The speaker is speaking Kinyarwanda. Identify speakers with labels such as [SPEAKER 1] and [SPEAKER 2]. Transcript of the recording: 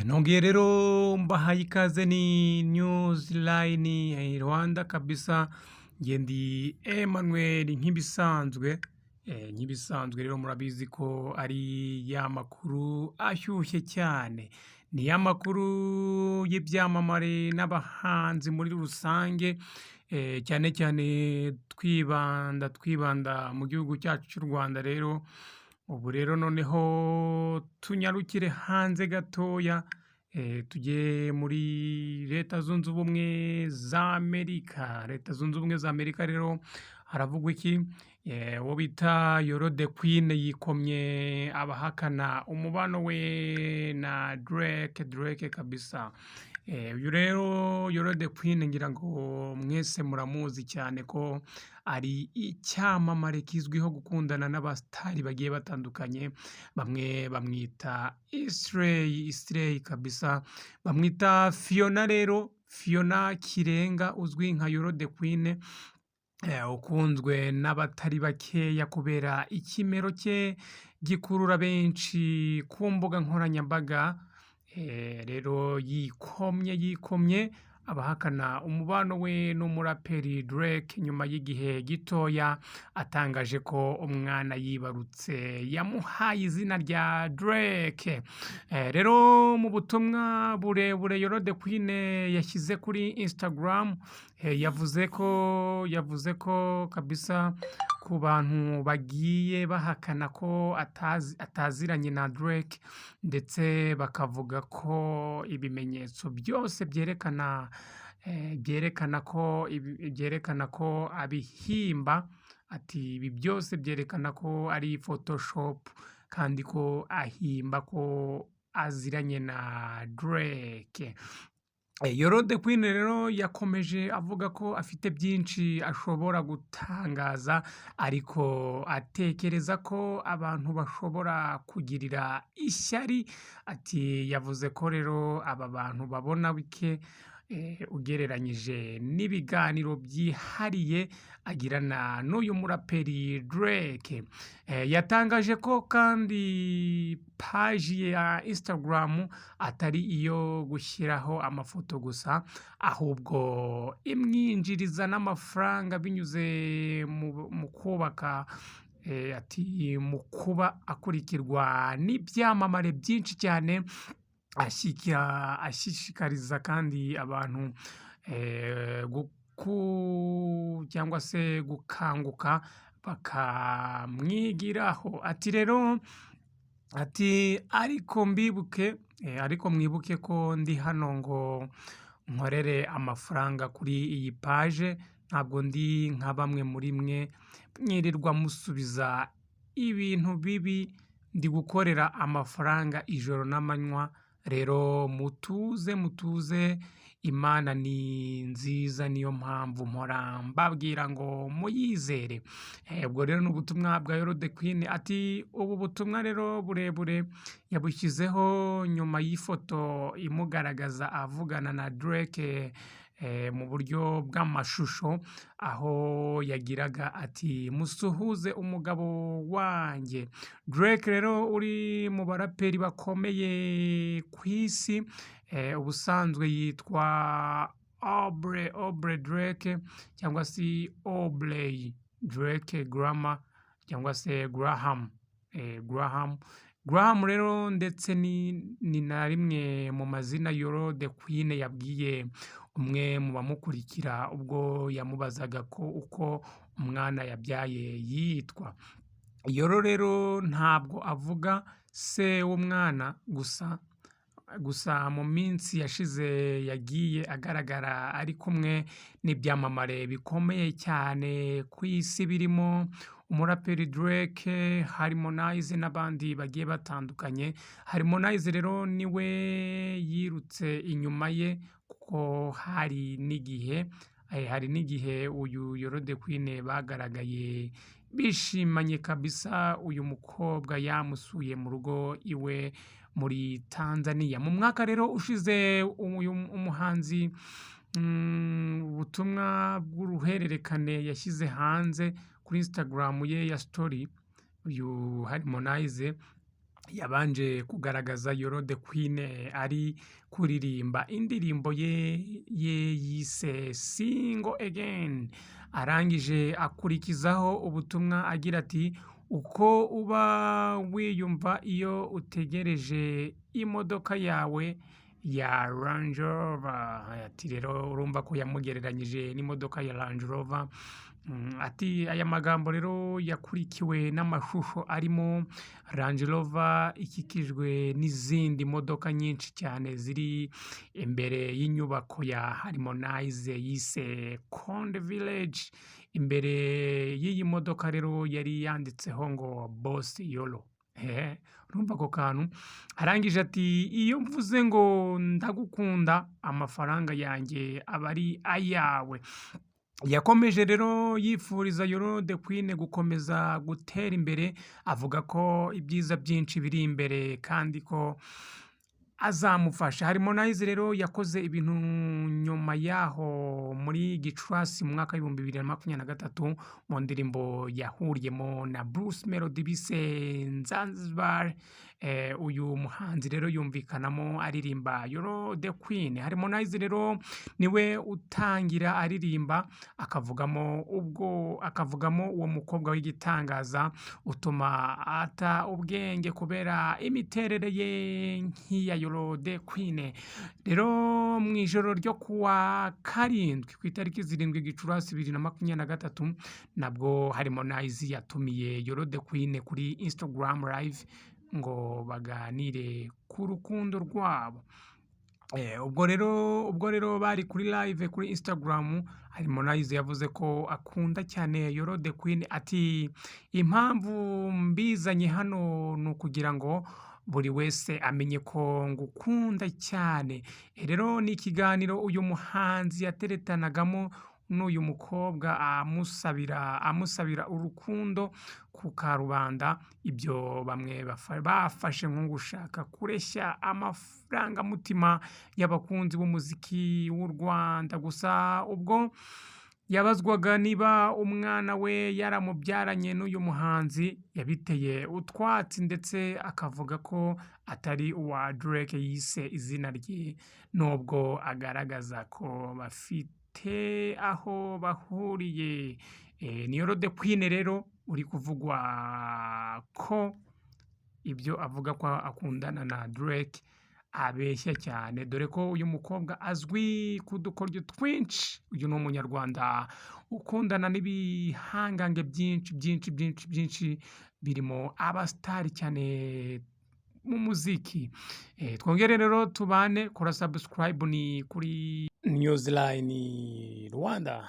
[SPEAKER 1] Nongeye rero mbahaye ikaze, ni News Line Rwanda kabisa. Njye ndi Emmanuel nk'ibisanzwe. Nk'ibisanzwe rero murabizi ko ari ya makuru ashyushye cyane, ni ya makuru y'ibyamamare n'abahanzi muri rusange, cyane cyane twibanda mu gihugu cyacu cy'u Rwanda. Rero ubu rero noneho tunyarukire hanze gatoya, tujye muri Leta Zunze Ubumwe za Amerika. Leta Zunze Ubumwe za Amerika rero haravugwa iki? Uwo bita Yolo The Queen yikomye abahakana umubano we na Drake, Drake kabisa. Uyu rero Yolo The Queen ngira ngo mwese muramuzi cyane ko ari icyamamare kizwiho gukundana n'abasitari bagiye batandukanye, bamwe bamwita Isley, Isley kabisa, bamwita Fiona. Rero Fiona Kirenga uzwi nka Yolo The Queen, ukunzwe n'abatari bakeya kubera ikimero cye gikurura benshi ku mbuga nkoranyambaga. Rero yikomye abahakana umubano we n'umuraperi Drake nyuma y'igihe gitoya atangaje ko umwana yibarutse yamuhaye izina rya Drake. Rero mu butumwa burebure Yolo The Queen yashyize kuri Instagram, yavuze ko kabisa ku bantu bagiye bahakana ko ataziranye na Drake, ndetse bakavuga ko ibimenyetso byose byerekana ko abihimba, ati ibi byose byerekana ko ari photoshop kandi ko ahimba ko aziranye na Drake. Yolo The Queen rero yakomeje avuga ko afite byinshi ashobora gutangaza, ariko atekereza ko abantu bashobora kugirira ishyari, ati yavuze ko rero aba bantu babona bike ugereranyije n'ibiganiro byihariye agirana n'uyu muraperi Drake. Yatangaje ko kandi paji ya Instagram atari iyo gushyiraho amafoto gusa, ahubwo imwinjiriza n'amafaranga binyuze mu kubaka, ati mu kuba akurikirwa n'ibyamamare byinshi cyane, ashishikariza kandi abantu cyangwa se gukanguka bakamwigiraho. Ati rero, ati ariko mbibuke, ariko mwibuke ko ndi hano ngo nkorere amafaranga kuri iyi paje, ntabwo ndi nka bamwe muri mwe mwirirwa musubiza ibintu bibi, ndi gukorera amafaranga ijoro n'amanywa, rero mutuze mutuze, Imana ni nziza, niyo mpamvu mpora mbabwira ngo muyizere. Ubwo rero ni ubutumwa bwa Yolo The Queen, ati ubu butumwa rero burebure yabushyizeho nyuma y'ifoto imugaragaza avugana na Drake mu buryo bw'amashusho, aho yagiraga ati musuhuze umugabo wanjye. Drake rero uri mu baraperi bakomeye ku isi, ubusanzwe yitwa Aubrey, Aubrey Drake cyangwa se Aubrey Drake Graham cyangwa se Graham, Graham. Graham rero ndetse ni na rimwe mu mazina Yolo The Queen yabwiye umwe mu bamukurikira ubwo yamubazaga ko uko umwana yabyaye yitwa. Yolo rero ntabwo avuga se w'umwana gusa, gusa mu minsi yashize yagiye agaragara ari kumwe n'ibyamamare bikomeye cyane ku isi birimo umuraperi Drake, Harmonize n'abandi bagiye batandukanye. Harmonize rero niwe yirutse inyuma ye, kuko hari n'igihe uyu Yolo The Queen bagaragaye bishimanye kabisa, uyu mukobwa yamusuye mu rugo iwe muri Tanzania. Mu mwaka rero ushize uyu umuhanzi, ubutumwa bw'uruhererekane yashyize hanze kuri Instagram ye ya story, uyu Harmonize. Yabanje kugaragaza Yolo The Queen ari kuririmba indirimbo ye yise "Single Again", arangije akurikizaho ubutumwa agira ati: "Uko uba wiyumva iyo utegereje imodoka yawe ya Range Rover." Ati rero urumva ko yamugereranyije n'imodoka ya Range Rover. Ati aya magambo rero yakurikiwe n'amashusho arimo Range Rover ikikijwe n'izindi modoka nyinshi cyane ziri imbere y'inyubako ya Harmonize yise Konde Village. Imbere y'iyi modoka rero yari yanditseho ngo "Boss Yolo". Urumva ako kantu? Arangije ati: "Iyo mvuze ngo ndagukunda, amafaranga yanjye aba ari ayawe." Yakomeje rero yifuriza Yolo The Queen gukomeza gutera imbere, avuga ko ibyiza byinshi biri imbere kandi ko azamufasha. Harmonize rero yakoze ibintu nyuma yaho muri Gicurasi mu mwaka w'2023 mu ndirimbo yahuriyemo na Bruce Melody bise "Zanzibar". Uyu muhanzi rero yumvikanamo aririmba Yolo The Queen. Harmonize rero niwe utangira aririmba, akavugamo uwo mukobwa w'igitangaza utuma ata ubwenge kubera imiterere ye nk'iya Yolo The Queen. Rero mu ijoro ryo kuwa karindwi ku itariki 7 Gicurasi 2023, nabwo Harmonize yatumiye Yolo The Queen kuri Instagram Live ngo baganire ku rukundo rwabo. Ubwo rero bari kuri live kuri Instagram, Harmonize yavuze ko akunda cyane Yolo The Queen, ati: "Impamvu mbizanye hano ni ukugira ngo buri wese amenye ko ngukunda cyane." Rero ni ikiganiro uyu muhanzi yateretanagamo n'uyu mukobwa amusabira urukundo ku karubanda, ibyo bamwe bafashe nko gushaka kureshya amarangamutima y'abakunzi b'umuziki w'u Rwanda. Gusa ubwo yabazwaga niba umwana we yaramubyaranye n'uyu muhanzi, yabiteye utwatsi ndetse akavuga ko atari uwa Drake yise izina rye, nubwo agaragaza ko bafite aho bahuriye. Ni Yolo The Queen rero uri kuvugwa ko ibyo avuga ko akundana na Drake abeshya cyane, dore ko uyu mukobwa azwi ku dukoryo twinshi. Uyu ni umunyarwanda ukundana n'ibihangange byinshi byinshi byinshi byinshi, birimo abasitari cyane mu muziki. Twongere rero tubane, kora subscribe, ni kuri Newsline Rwanda.